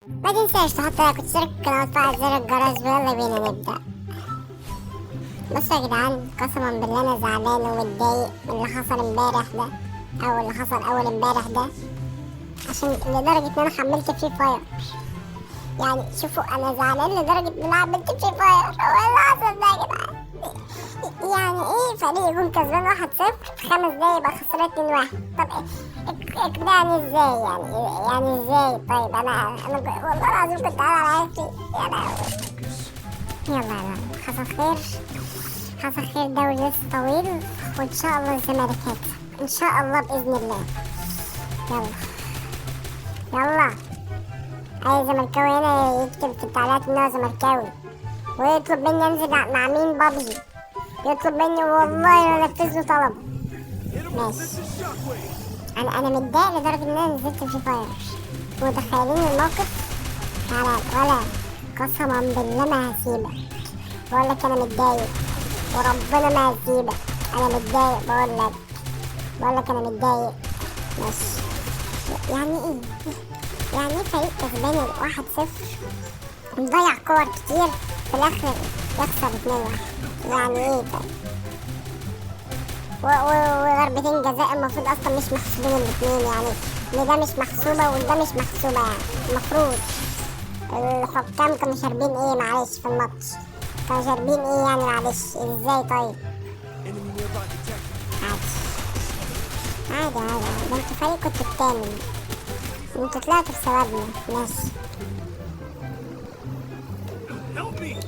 ما تنساش تحط like وتشترك في القناة وتفعل زر الجرس، ويلا بينا نبدأ. بصوا يا جدعان، قسما بالله انا زعلان ومتضايق من اللي حصل امبارح ده، او اللي حصل اول امبارح ده، عشان لدرجة ان انا حملت Free Fire. يعني شوفوا انا زعلان لدرجة ان انا حملت Free Fire. هو ايه اللي حصل ده يا جدعان؟ يعني ايه فريق يكون كسبان 1-0 في 5 دقايق يبقى خسران 2-1؟ طب اقنعني ازاي يعني؟ يعني ازاي؟ طيب انا والله العظيم كنت قاعد على عيلتي. يا لهوي. يلا يلا، حصل خير حصل خير، الدوري لسه طويل وان شاء الله الزمالك هيكسب ان شاء الله باذن الله. يلا يلا، اي زملكاوي هنا يكتب في التعليقات ان هو زملكاوي ويطلب مني انزل مع مين بابجي، يطلب مني والله لو نفذ له طلبه. ماشي، انا متضايق لدرجه ان انا نزلت Free Fire. متخيلين الموقف؟ تعالى ولا قسما بالله ما هسيبك، بقول لك انا متضايق وربنا ما هسيبك، انا متضايق بقول لك انا متضايق. ماشي، يعني ايه؟ يعني ايه فريق كسبان 1-0 ومضيع كور كتير في الاخر يخسر 2-1؟ يعني ايه طيب؟ وضربتين جزاء المفروض اصلا مش محسوبين الاتنين، يعني ان ده مش محسوبة وده مش محسوبة، يعني المفروض الحكام كانوا شاربين ايه معلش في الماتش؟ كانوا شاربين ايه يعني معلش؟ ازاي طيب؟ عادي عادي عادي، ده انتوا فريق كنتوا التامن، انتوا طلعتوا بسببنا. ماشي،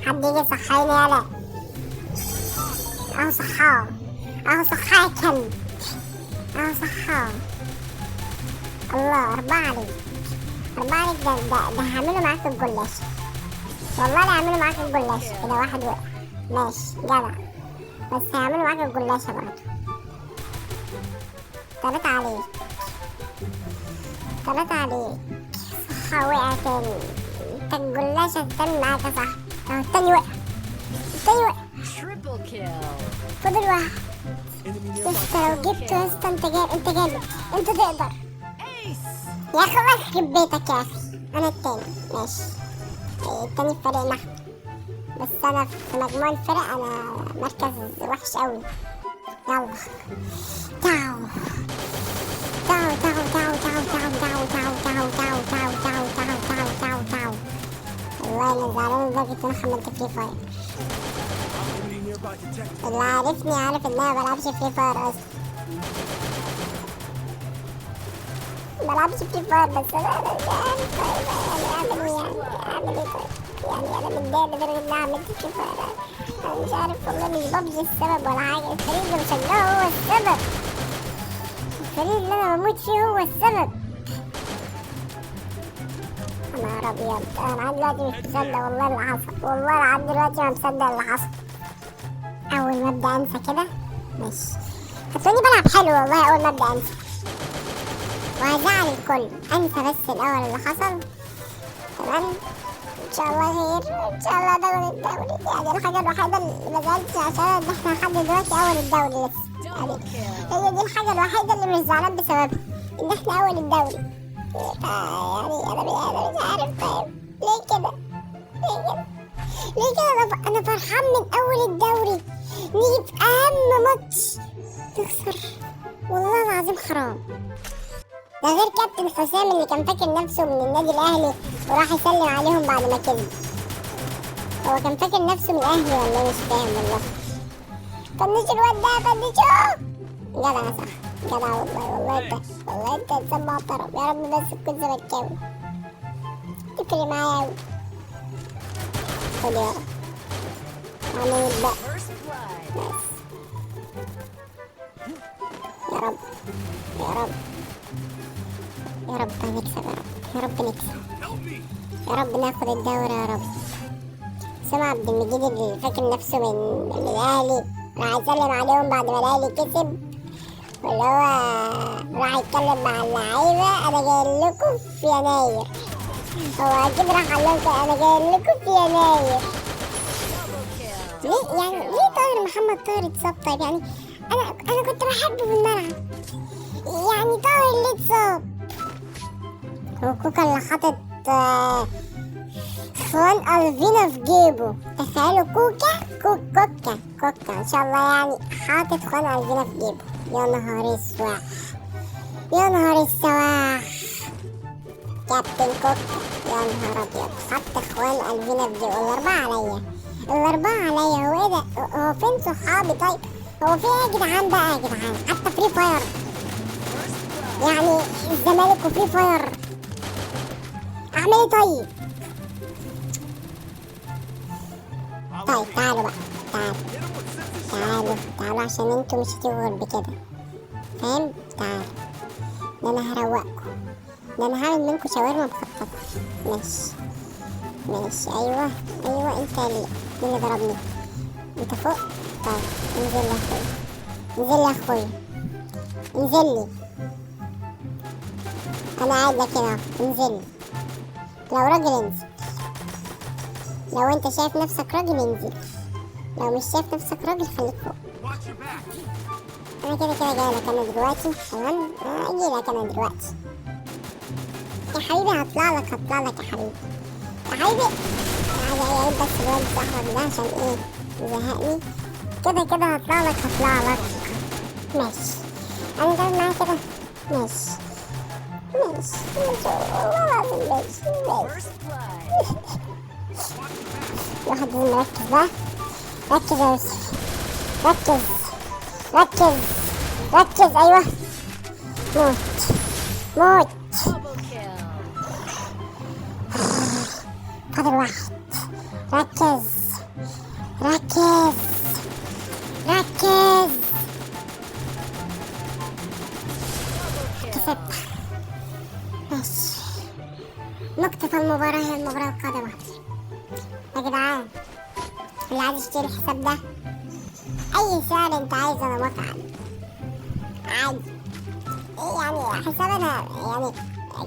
حد يجي يصحيني؟ يالا اهو صحاه، اهو صحاه يا كلب، اهو صحاه. الله، 4 عليك 4 عليك، ده هعمله معاك الجلاشة، والله لا هعمله معاك الجلاشة كده. واحد وقع، ماشي جدع، بس هعمله معاك الجلاشة برضه. 3 عليك 3 عليك، صحة وقع تاني. انت الجلاشة تتم معاك يا صاحبي. اهو التاني وقع، التاني وقع، فاضل واحد. لسه لو جبته يا اسطى انت جامد، انت جامد، انت تقدر يا اخي. الله يخرب بيتك يا اخي. انا التاني، ماشي التاني في فريقنا احنا، بس انا في مجموع الفرق انا مركز وحش قوي. يلا تعو تعو تعو تعو تعو تعو تعو تعو تعو تعو تعو تعو تعو تعو تعو. والله انا زعلان لدرجة ان انا حملت Free Fire. اللي عارفني عارف ان انا مبلعبش Free Fire اصلا، مبلعبش Free Fire، بس انا مش عارف طيب يعني اعمل ايه؟ يعني اعمل ايه طيب؟ يعني انا متضايق لدرجة ان انا عملت Free Fire. انا مش عارف والله، مش بابجي السبب ولا حاجة، الفريق اللي بشجعه هو السبب، الفريق اللي انا بموت فيه هو السبب. يا نهار ابيض، انا لحد دلوقتي مش مصدق والله اللي حصل، والله لحد دلوقتي ما مصدق اللي حصل. اول ما ابدا انسى كده، ماشي هتلاقيني بلعب حلو والله. اول ما ابدا انسى وهزعل الكل، انسى بس الاول اللي حصل. تمام، ان شاء الله خير، ان شاء الله دوري الدوري. يعني الحاجه الوحيده اللي ما زعلتش عشان ان احنا لحد دلوقتي اول الدوري لسه، يعني هي دي الحاجه الوحيده اللي مش زعلان بسببها، ان احنا اول الدوري. يعني انا مش عارف طيب ليه كده؟ ليه كده؟ ليه كده؟ انا فرحان من اول الدوري، نيجي في اهم ماتش تخسر، والله العظيم حرام. ده غير كابتن حسام اللي كان فاكر نفسه من النادي الاهلي وراح يسلم عليهم بعد ما كسب. هو كان فاكر نفسه من الاهلي ولا مش فاهم والله. فنش الواد ده، فنشوه. جدع يا صاحبي، جدع والله، والله انت، والله انت انسان محترم. يا رب بس تكون زملكاوي، تفرق معايا اوي. خد يا رب، عمود بقى بس. يا رب يا رب يا رب هنكسب، يا رب يا رب نكسب، يا رب ناخد الدوري يا رب. سامع عبد المجيد اللي فاكر نفسه من الاهلي راح يسلم عليهم بعد ما الاهلي كسب، واللي هو راح يتكلم مع اللعيبه انا جاي لكم في يناير. هو اكيد راح قال لهم كده، انا جاي لكم في يناير. ليه يعني؟ ليه طاهر محمد طاهر اتصاب طيب؟ يعني انا كنت بحبه في الملعب، يعني طاهر ليه اتصاب؟ هو كوكا اللي حاطط خوان الفينا في جيبه. تخيلوا كوكا كوكا كوكا ان شاء الله يعني حاطط خوان الفينا في جيبه. يا نهار اسود، يا نهار السواح، كابتن كوكا يا نهار ابيض، حط خوان الفينا في جيبه. الاربعة عليا، الاربعة عليا. هو ايه ده؟ هو فين صحابي؟ طيب هو في ايه يا جدعان بقى يا جدعان؟ حتى Free Fire يعني الزمالك و Free Fire، اعمل ايه طيب؟ طيب تعالوا بقى، تعالوا تعالوا تعالوا عشان انتوا مش هتيجوا غير بكده، فاهم؟ تعالوا، ده انا هروقكم، ده انا هعمل منكم شاورما مخططه. ماشي ماشي، ايوه ايوه، انت اللي مين اللي ضربني؟ انت فوق؟ طيب انزل يا اخويا، انزل يا اخويا، انزل لي، انا قاعد لك هنا، انزل لي. لو راجل انزل، لو انت شايف نفسك راجل انزل، لو مش شايف نفسك راجل خليك فوق. انا كده كده جاي لك انا دلوقتي، تمام؟ اجي لك انا دلوقتي يا حبيبي، هطلع لك، هطلع لك يا حبيبي، يا حبيبي. عايز اعيد بس الواد صاحبك ده عشان ايه زهقني. كده كده هطلع لك، هطلع لك. ماشي انا تمام معايا كده، ماشي ماشي ماشي والله العظيم، ماشي ماشي. الواحد لازم يركز بقى، ركز يا يوسف، ركز ركز ركز، ايوه موت موت. فاضل واحد، ركز ركز ركز. كسبت. ماشي، نقطة المباراة هي المباراة القادمة يا جدعان. اللي عايز يشتري الحساب ده أي سعر أنت عايزه أنا موافق عليه، عادي. إيه يعني حساب أنا يعني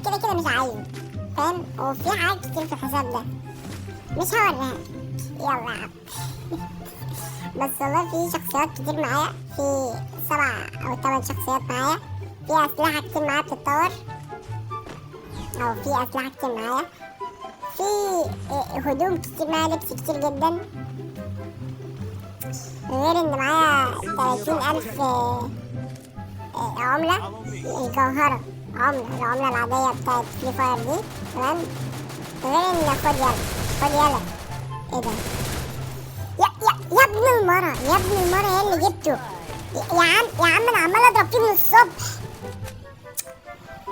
كده كده مش عايزه، فاهم؟ وفي حاجات كتير في الحساب ده مش هوريها لك، يلا يا عم. بس والله في شخصيات كتير معايا، في 7 أو 8 شخصيات معايا، في أسلحة كتير معايا بتتطور، أو في أسلحة كتير معايا، في هدوم كتير معايا، لبس كتير جدا، غير إن معايا 30,000 عملة، مش جوهرة، عملة، العملة العادية بتاعت Free Fire دي، تمام؟ غير إن خد يلا، خد يلا، إيه ده؟ يا يا يا ابن المرة، يا ابن المرة، يا اللي جبته يا عم، يا عم أنا عمال أضرب فيه من الصبح.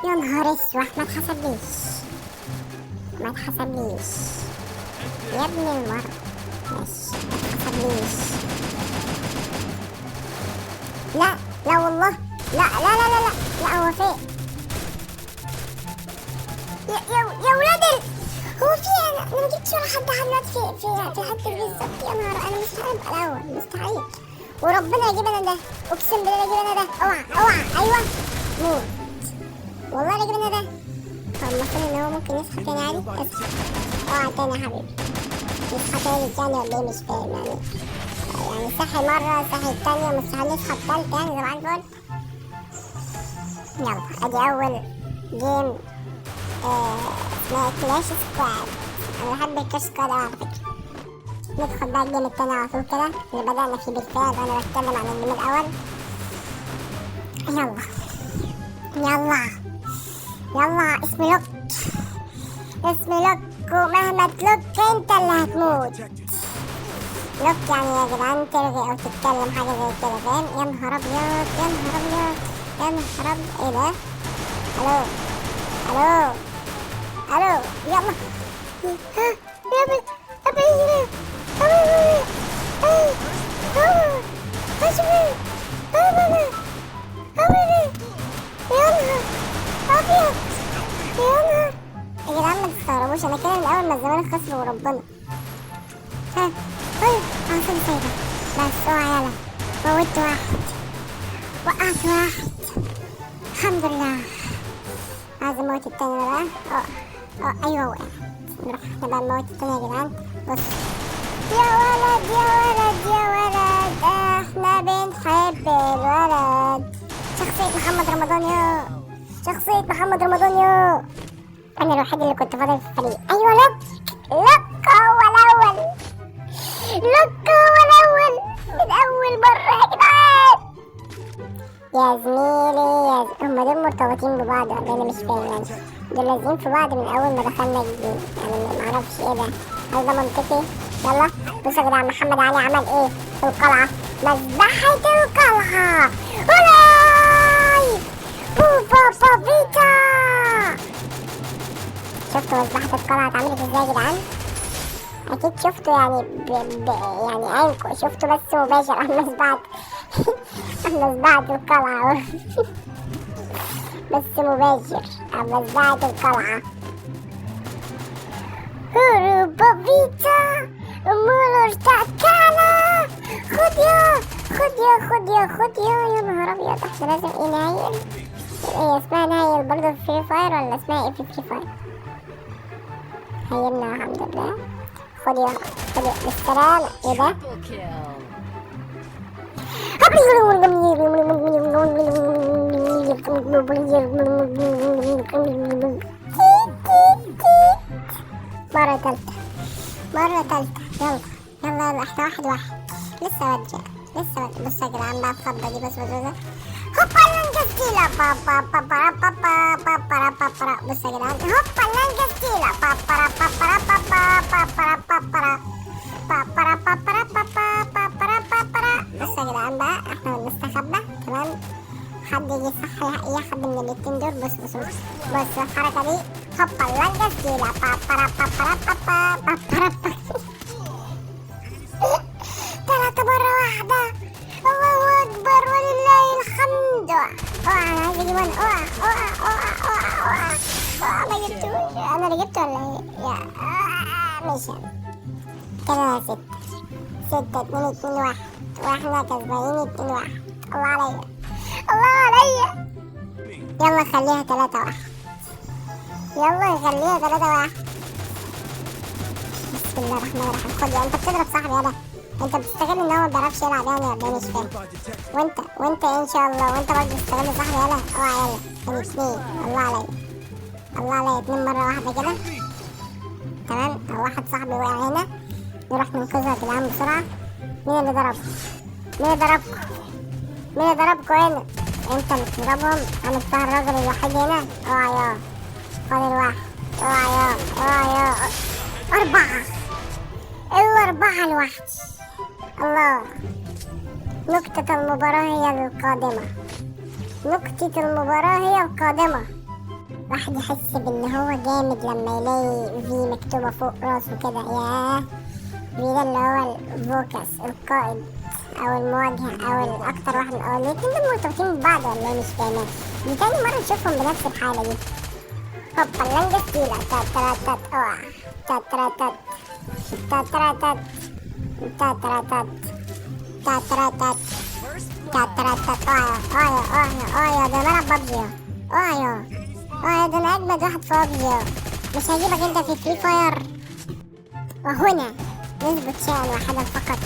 يا نهار اسود، ما اتحسبليش، ما اتحسبليش يا ابن المرة. ماشي، ما اتحسبليش. لا لا والله، لا لا لا لا لا لا، هو فين؟ يا يا ولاد هو في، انا ما جبتش ولا حد لحد دلوقتي في الحتة دي بالظبط. يا نهار، انا مستحيل ابقى الاول، مستحيل وربنا يجيب انا ده، اقسم بالله يجيب انا ده. اوعى اوعى، ايوه موت والله يجيب انا ده. طب المفروض ان هو ممكن يصحى تاني عادي. اصحى، اوعى تاني يا حبيبي، يصحى تاني تاني ولا ايه؟ مش فاهم يعني، يعني صحي مرة، صحي التانية، مستحيل يصحى التالتة يعني. طبعا الفل. يلا ادي اول game اسمها Clash Squad. انا بحب ال Clash Squad اوي على فكرة. ندخل بقى ال game التاني على طول كده اللي بدأنا فيه بالفعل، وانا بتكلم عن ال game الاول. يلا يلا يلا، اسمي لوك، اسمي لوك، ومهما تلوك انت اللي هتموت. لوك يعني يا جدعان ترغي او تتكلم حاجة زي كده، فاهم؟ يا نهار ابيض، يا نهار ابيض، يا نهار ابيض، ايه ده؟ الو الو الو، يلا ها يا بنت يا نهار ابيض، يا نهار. يا جدعان ما تستغربوش، انا كده من اول ما الزمالك خسر وربنا. ها طيب اعصابي سايبه، بس اوعى، يلا موتت واحد، وقعت واحد، الحمد لله. عايز اموت التاني بقى. ايوه وقعت. نروح احنا بقى نموت التاني يا جدعان. بص يا ولد يا ولد يا ولد، احنا بنحب الولد. شخصية محمد رمضان يا، شخصية محمد رمضان يا. انا الوحيد اللي كنت فاضل في الفريق. ايوه لوك، لوك هو الاول، لوك هو الاول من اول مرة يا جدعان. يا زميلي يا هما دول مرتبطين ببعض ولا انا مش فاهم يعني؟ دول لازقين في بعض من اول ما دخلنا ال game، يعني معرفش ايه ده، هل ده منطقي؟ يلا بصوا يا جدعان محمد علي عمل ايه في القلعة؟ مذبحة القلعة. ولاي بوبا بابيتا. شفتوا مذبحة القلعة اتعملت ازاي يا جدعان؟ اكيد شفتوا يعني يعني عينكم شفتوا بس مباشر عن مذبحة مذبحة القلعة بس مباشر عن مذبحة القلعة. بابيتا مولر تاكالا. خد يا خد يا خد يا خد يا، يا نهار ابيض. احنا لازم ايه نهيل؟ ايه اسمها نهيل برضه في Free Fire ولا اسمها ايه في Free Fire؟ هيلنا الحمد لله. خد يا خد يا بالسلامة. ايه ده؟ مرة تالتة، مرة تالتة. يلا يلا يلا، احنا 1-1 لسه بدري، لسه بدري. بصوا يا جدعان بقى الخضة دي، بص بص بص، هوبا لانجستيلا با با با با با با با با با با. بصوا يا جدعان، هوبا لانجستيلا با با با با با با با با با با با با با با با با با با. بصوا يا جدعان بقى احنا بنستخبى، تمام؟ حد يجي يصحي اي حد من الاتنين دول. بص بص بص بص الحركة دي، هوبا لانجستيلا با با با با با با با با. 3 مرة واحدة. الله أكبر ولله الحمد. اوعى أنا عايز أجيب one. اوعى اوعى اوعى اوعى اوعى اوعى، ما جبتوش. أنا اللي جبته ولا إيه؟ يا ماشي كده. 6 6 2 2 1، واحنا كسبانين 2-1. الله عليا، الله عليا. يلا خليها 3-1، يلا خليها 3-1. بسم الله الرحمن الرحيم. خد يا انت بتضرب صاحبي، يلا انت بتستغل ان هو ما بيعرفش يلعب يعني ولا ايه؟ مش فاهم. وانت ان شاء الله، وانت برضه بتستغل صاحبي. يلا اوعى، يلا كان 2. الله عليا، الله عليا، 2 مرة واحدة كده. تمام، او واحد صاحبي وقع هنا، نروح ننقذه يا جدعان بسرعة. مين اللي ضربكم؟ مين اللي ضربكم؟ مين اللي ضربكم هنا؟ انت اللي بتضربهم؟ انا بتاع الراجل الوحيد هنا. اوعى يا خد الواحد، اوعى يا اوعى يا. 4، الأربعة لوحدي. الله، نكتة المباراة هي القادمة، نكتة المباراة هي القادمة. واحد يحس بان هو جامد لما يلاقي في مكتوبة فوق راسه كده. ياه، في ده اللي هو الفوكس، القائد او المواجهة او الاكتر واحد، او الاتنين دول مرتبطين ببعض ولا ايه؟ مش فاهمة. دي تاني مرة نشوفهم بنفس الحالة دي. هوبا لانجستيلا تا تا تا، اوعى تا تا تا تا تا تا تا تا تا تا تا تا تا تا. اوعى اوعى اوعى اوعى، ده انا بلعب ببجي. اوعى اوعى، ده انا اجمد واحد في ببجي، مش هجيبك انت في Free Fire. وهنا نثبت شيئا واحدا فقط،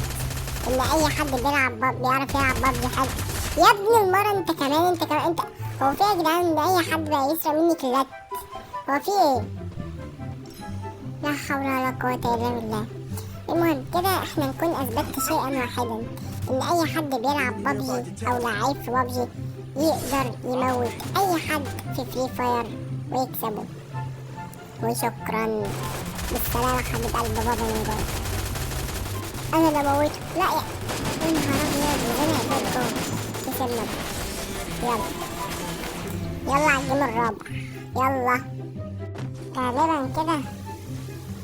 ان اي حد بيلعب بيعرف يلعب ببجي حلو. يا ابن المرة انت كمان، انت كمان، انت هو في يا جدعان ان اي حد بقى يسرق مني كلات؟ هو في ايه؟ لا حول ولا قوة الا بالله. المهم كده احنا نكون اثبتت شيئا واحدا، ان اي حد بيلعب ببجي او لعيب في ببجي يقدر يموت اي حد في Free Fire ويكسبه. وشكرا، بالسلامة حبيب قلب بابا من جوه. انا اللي موته. لا يا نهار ابيض، وزنا يا كسبنا. يلا يلا على ال game الرابع. يلا غالبا كده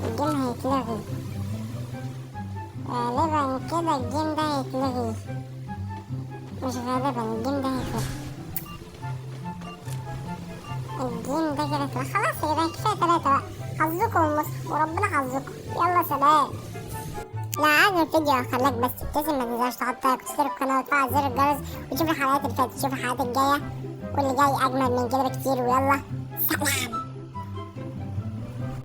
ال game هيتلغي، غالبا كده ال game ده هيتلغي، مش غالبا ال game ده هيتلغي، ال game ده كده اتلغى. خلاص يا جدعان كفاية 3 بقى، حظكم المصحف وربنا حظكم. يلا سلام. لو عجبك الفيديو خلاك بس تبتسم، ما تنساش تحط like وتشترك في القناة وتفعل زر الجرس وتشوف الحلقات اللي فاتت، تشوف الحلقات الجاية واللي جاي اجمل من كده بكتير. ويلا سلام.